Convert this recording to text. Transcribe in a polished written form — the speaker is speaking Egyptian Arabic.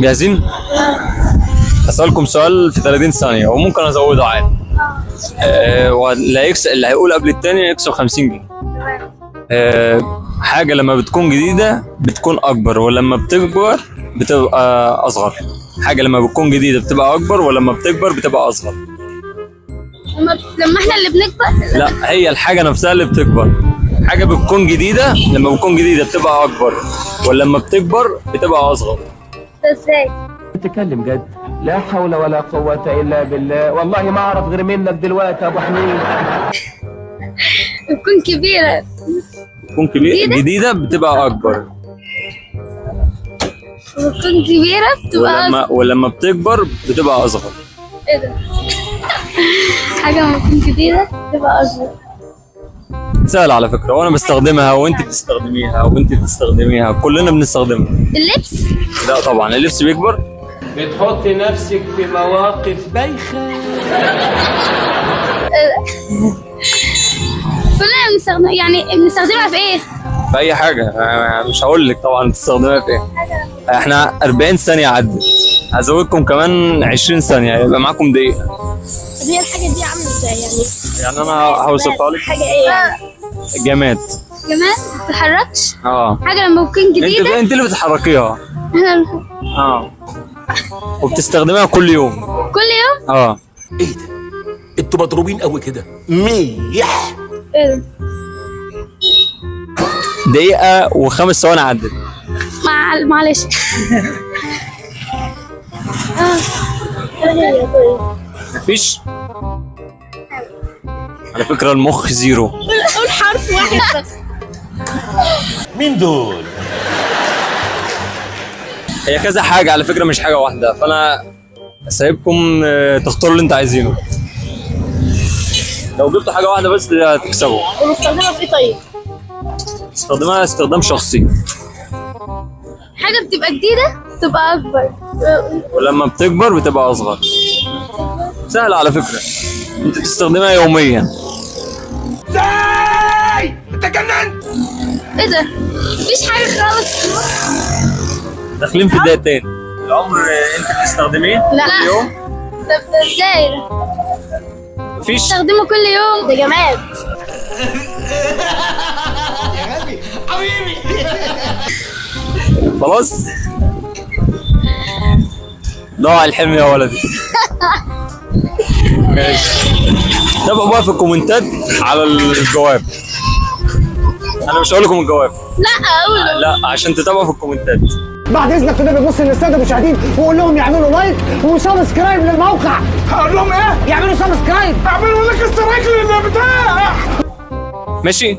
جاهزين؟ هسألكم سؤال في 30 ثانية وممكن ازوده عادي. واللي هيكسب، اللي هيقول قبل التاني يكسب 50 جنيه. حاجة لما بتكون جديدة بتكون أكبر، ولما بتكبر بتبقى أصغر. حاجة لما بتكون جديدة بتبقى أكبر، ولما بتكبر بتبقى أصغر. لما احنا اللي بنكبر. لا، هي الحاجة نفسها اللي بتكبر. حاجة بتكون جديدة، لما بتكون جديدة بتبقى أكبر، ولما بتكبر بتبقى أصغر. ده ازاي؟ تتكلم جد؟ لا حول ولا قوة إلا بالله، والله ما أعرف غير منك دلوقتي يا أبو حميد. بتكون كبيرة. بتكون كبيرة، جديدة؟ جديدة بتبقى أكبر. بتكون كبيرة بتبقى أصغر. ولما بتكبر بتبقى أصغر. ايه ده؟ حاجة لما تكون جديدة تبقى أصغر. سهل على فكرة، وأنا بستخدمها وأنت بتستخدميها وأنت بتستخدميها، كلنا بنستخدمها. اللبس. لا طبعا، اللبس بيكبر. بتحطي نفسك في مواقف بايخة. كلنا بنستخدم، يعني بنستخدمها في ايه؟ في اي حاجه، مش هقول لك طبعا تستخدمها في ايه. احنا 40 ثانية عدت، هزودكم كمان 20 ثانيه، يبقى معاكم دقيقه. طب هي الحاجة دي عاملة ازاي يعني؟ يعني انا هوصفها لك. حاجة ايه يعني؟ جماد. جماد ما بتتحركش. اه. حاجة لما بتكون انت جديدة. انت اللي بتحركيها. اه، وبتستخدميها كل يوم. كل يوم؟ اه. ايه ده؟ انتوا مضروبين قوي كده. ميح. ايه ده؟ دقيقة وخمس ثواني عدت. معلش. ايه هي طيب؟ مفيش. على فكرة المخ zero. قول حرف واحد بس. مين دول؟ هي كذا حاجة على فكره، مش حاجة واحده، فانا سايبكم تختاروا اللي انت عايزينه. لو جبتوا حاجة واحدة بس هتكسبوا. وبنستخدمها في ايه طيب؟ استخدمها استخدام شخصي. حاجة بتبقى جديدة بتبقى أكبر. ولما بتكبر بتبقى اصغر. سهلة على فكره، انت بتستخدمها يوميا. ازاي؟ انت جننت؟ ايه ده؟ مفيش حاجة خالص. داخلين في دقيقتين. العمر انت بتستخدميه لا. كل يوم؟ طب ده ازاي ده؟ مفيش. بستخدمه كل يوم. ده جماد. خلاص، ضاع الحلم يا ولدي. ماشي، تابعوا بقى في الكومنتات على الجواب. انا مش هقول لكم الجواب. لا أقوله. لا، عشان تتابعوا في الكومنتات. بعد اذنك كده بتبص للسادة المشاهدين وقول لهم يعملوا like و subscribe للموقع. هقول لهم ايه؟ يعملوا subscribe. اعملوا لك اشتراك للبتاع. ماشي.